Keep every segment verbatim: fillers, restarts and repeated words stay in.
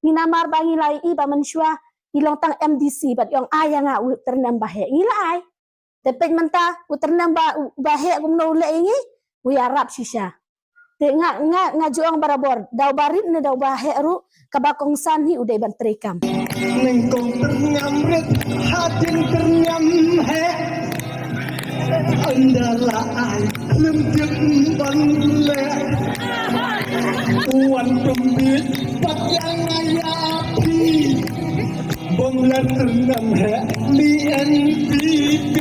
Ngi namar ba ngi la ïohi ba mynshuwa i long tang M D C bad i ong ai ïa nga u tyrnem ba heh, ngi la ai. Te peit mynta u tyrnem ba, ba heh kumno u leh ïa ngi, u ïarap shisha. Te nga, nga, nga ju ong barabor, da uba rit ne da uba heh ruh, kaba kongsan hi u dei ban treikam. Nyngkong tyrnem rit, hadien tyrnem heh. Ynda la ai lem tip ban leh. Wan pynbit pat ïa nga ïa phi. Bym leh tyrnem heh, li N P P.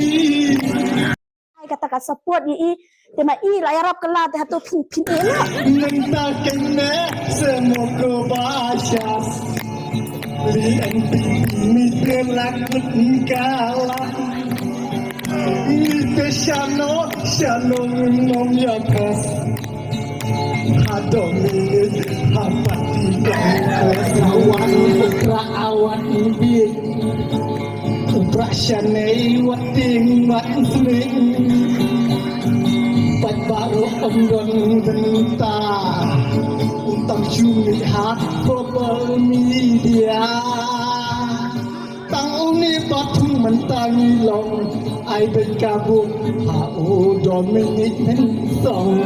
Ai kata ka support ïa i, te ma i la ïarap kylla te hato phin, phin ïeh noh. Mynta kane se mo ko ba shas. Li N P P mi ke la kut kala. Mi te shano, shano ngom ya kas. Hadong mi ha pati dong kas. Awan putra awan bit. Putra shanei wating mat sning. Pat baroh ym don bynta. Utam shu mih ha global media. Tang une ba thung mynta ngi long ai beit ka buk ha u Dominic Hensong.